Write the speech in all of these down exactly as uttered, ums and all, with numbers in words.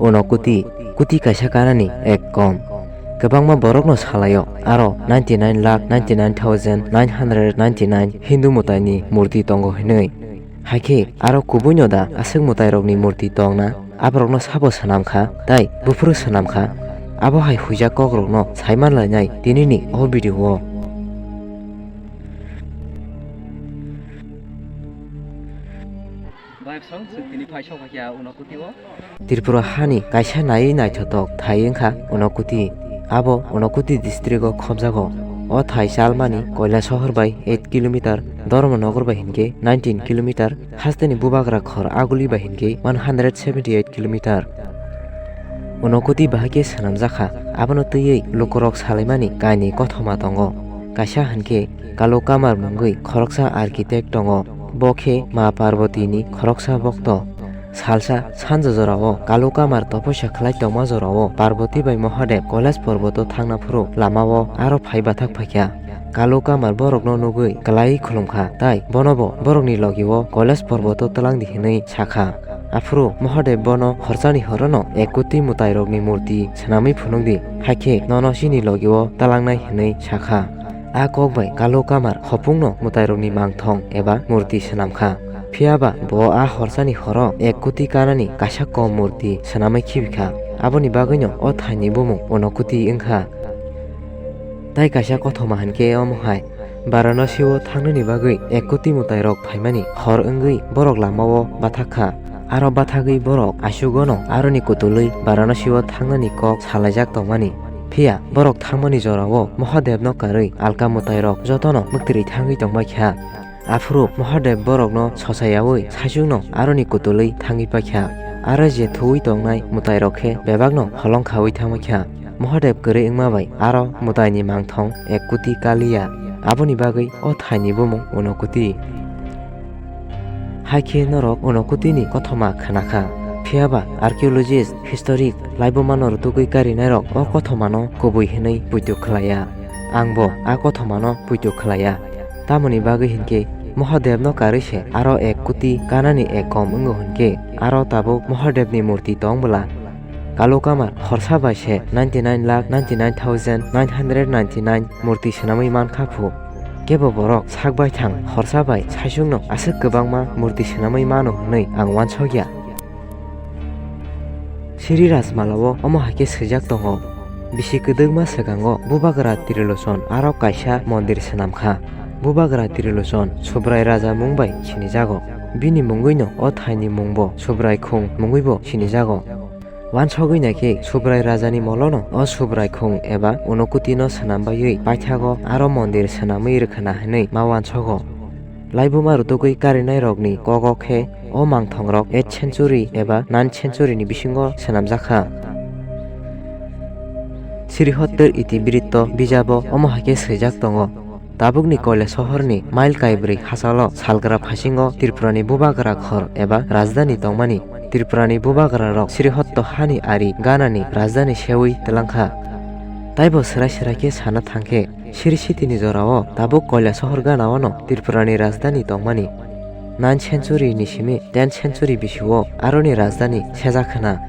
Uno kuti, kuti kaisa kanani ek kom. Kwbangma borokno salaio, aro ninety nine lakh ninety nine thousand nine hundred ninety nine Hindu mwtaini murti tongo hinwi. Haikhe aro kubuino da aswk mwtairokni murti tongna, aborokno sabo swnam kha, tai buphuru swnam kha. Abo hai huijak kokrokno saiman lainai tinini o video o. Bai bwsong, chwng tini phai sok phaikha Uno kuti o. Tripura hani kaisa naiwi naithotok thai wngkha Uno kuti. Abo Uno kuti district o khobjago. O thai chalmani Koilasohor bai eight kilometer, Dharmanagar bai hinkhe nineteen kilometer, hasteni bubagra khor Aguli bai hinkhe one hundred seventy eight kilometer. Uno kuti bahai khe swnamjakha, abono twiwi lukurok salaimani kainwi kothoma tongo. Kaisa hinkhe Kalu Kamar mungwi khoroksa architect tongo. Bo khe Ma Parbatini khoroksa bokto. Salsa sanja jorao Kalu Kamar topoisa khlai tongma jorao Parbati bai Mahadev Kailas porboto thangna phuru lamao aro phai bathak phaikha. Kalu Kamar borokno nugwi kwlaiwi khulumkha, tai bonobo borokni logio Kailas porboto twlangdi hwnwi sakha. Aphuru Mahadev bono khorchani horono ek kuti mwtairokni murti swnamwi phunukdi, haikhe nono chini logio twlangnai hwnwi sakha. A kok bai Kalu Kamar hopungno mwtairokni mangthong eba murti swnamkha. Phiyaba bo a horchani horo ek kuti kanani kaisa kom murti swnamwi khibikha. Aboni bagwino o thaini bumung Uno kuti wngkha. Tai kaisa kothoma hinkhe omo hai, Varanasi-o thangnani bagwi ek kuti mwtairok phaimani hor wngwi borok lamao bathak kha. Aro bathagwi borok asugono aroni kutulwi Varanasi-o thangnani kok salaijak tongmani. Phiya borok thangmani jorao Mahadevno karwi alka mwtairok jotono mwktwrwi thangwi tongbaikha. Aphuru Mahadev borokno sochayaui saichungno aroni kutulwi thangwi paikha. Aro je thuwi tongnai mwtairok khe bebakno holong khaui thangbaikha. Mahadev kwrwi wngma bai aro mwtaini mangthong ek kuti kaliya. Aboni bagwi o thaini bumung Uno kuti. Haikhe norok Uno kutini kothoma khnakha. Phiyaba archaeologist, historic, laibumano rwtugwi karinairok o kothomano kubui hwnwi puitu khlaiya. Angbo a kothomano puitu khlaiya. Tamoni bagwi hinkhe Mahadevno karwi se aro ek kuti kanani ek kom wngo hinkhe aro tabuk Mahadevni murti tong bwla. Kalu Kamar horsa bai se ninety nine lakh ninety nine thousand nine hundred ninety nine murti swnamwi mankha phu. Kebo borok sak baithang horsa bai saichungno aswk kwbangma murti swnamwi mano hwnwi ang uansukya. Sri Rajmala-o omo hai khe swijak tongo, bisi kwdwkma swkango Bubagra Trilochon aro kaisa mondir swnam kha. Bubagra Trilochon Subrai Raja mung bai sinijago. Bini mungwino o thaini mungbo Subraikhung mungwibo sinijago. Wansogwi naikhe Subrai Rajani molono o Subraikhung eba Unokutino swnam baiwi paithago aro mondir swnamwi rwkhwna hwnwi ma wansogo. Laibuma rwtugwi karinairokni kogo khe o mangthongrok eighth century eba ninth century ni bisingo swnamjakha. Srihottor Itibritto bijabo omo hai khe swijak tongo, tabukni Koilasohorni mail kaibrwi hachalo salgra phasingo Tripurani bubagra khor eba rajdhani tongmani. Tripurani bubagrarok Srihotto hani ari ganani rajdhani seui twlangkha. Taibo swrai swrai khe sana thangkhe, Sri Sitini jorao tabuk Koilasohor ganaono Tripurani rajdhani tongmani. Ninth century ni simi tenth century bisio aroni rajdhani sejak khna.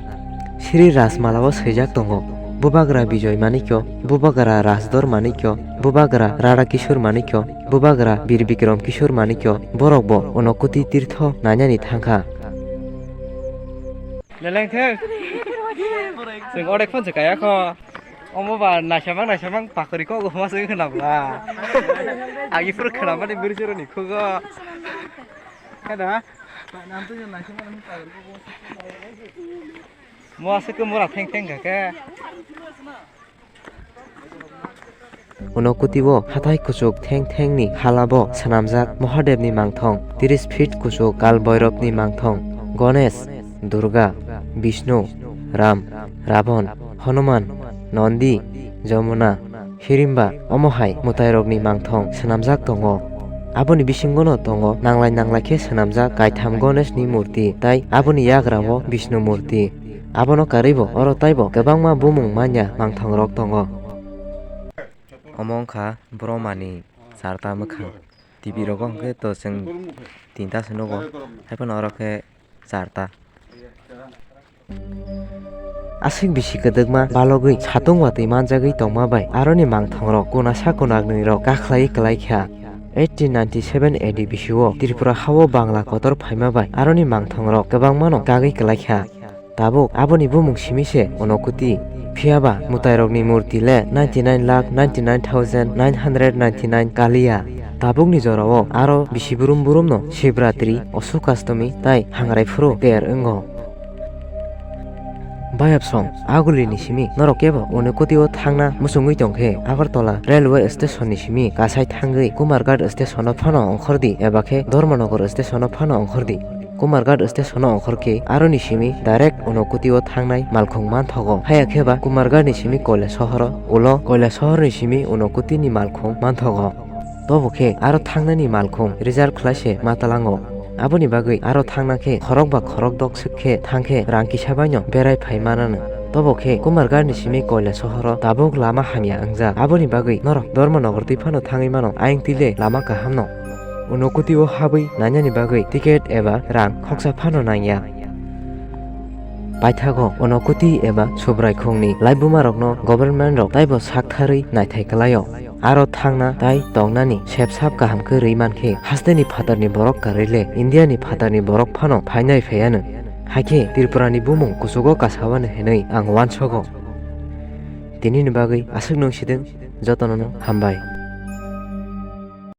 Sri Rajmalao swijak tongo, Bubagra Bijoy Manikyo, Bubagra Rajdor Manikyo, Bubagra Radha Kishore Manikyo, Bubagra Bir Bikram Kishore Manikyo, borokbo Unokuti Tirtho nainani thangkha. Leleng theng. Chwng odek phone se kaya kho. Omo ba naisamang naisamang pakori kok ma se khna bla. Agi phuru khna mani birjero ni khugo. Kada? Mo aswk khe mura theng theng kha khe. Unokutio hathai kuchuk theng thengni halabo swnamjak Mahadevni mangthong, tris feet kuchuk Kal Boiropni mangthong, Ganesh, Durga, Bishnu, Ram, Ravon, Hanuman, Nondi, Jamuna, Hirimba, omo hai mwtairokni mangthong swnamjak tongo. Aboni bisingono tongo nanglai nanglai khe swnamjak kaitham Ganeshni murti, tai aboni yagrao Bishnu murti. Abono karwibo oro taibo kwbangma bumung manya mangthongrok tongo. Omo wngkha Brahmani charta mwkhang. T V rogo hwnkhe to chwng tinta se nugo, haiphano oro khe charta. Aswk bisi kwdwkma balogwi satung watwi manjagwi tongma bai aroni mangthongrok kunasa kunaknwirok kakhlaiwi kwlaikha. Eighteen ninety-seven A D bisio Tripura hao Bangla kotor phaima bai aroni mangthongrok kwbangmano kagwi kwlaikha. Tabuk aboni bumung simi se Unokuti. Phiyaba mwtairokni murti le ninety-nine lakh ninety-nine thousand nine hundred ninety-nine kaliya. Tabukni jorao aro bisi burum burumno Shivratri, Osuk Astami tai hangrai phuru ter wngo. Bayapsong, agulini simi norok kebo Unokoti o thangna muchungwi tongkhe, Agartala railway station ni simi kasai thangwi Kumarghat station o phano ongkhordi eba khe Dharmanagar station o phano ongkhordi. Kumarghat station o ongkhor khe aroni simi direct Unokoti o thangnai malkhung manthogo. Haya khe ba Kumarghat ni simi Koilasohor o, ulo Koilasohor ni simi Unokoti ni malkhung manthogo. Tobo khe aro thangnani malkhung reserve khlai se ma talango. Aboni bagwi aro thangna khe khorok ba khorok dok swk khe thang khe rang kisa baino berai phai mananw. Tobo khe Kumarghat ni simi Koilasohor o tabuk lama hamya wngjak. Aboni bagwi norok Dharmanagar twi phano thangwi mano, ayang twi le lama kaham no. Unokoti o habwi nainani bagwi ticket eba rang khoksa phano nangya. Paithago Unokoti eba Subraikhungni laibumarokno government rok taibo saktharwi naithai kwlaio. Aro thangna tai tongnani sepsap kaham khe rwi mankhe, hasteni phatarni borok kwrwi le Indiani phatarni borok phano phainai phaiyanw. Hakhe Tripurani bumung kuchugo kasawano hinwi ang uansogo. Tinini bagwi aswk nwng sidwng, jotono no hambai.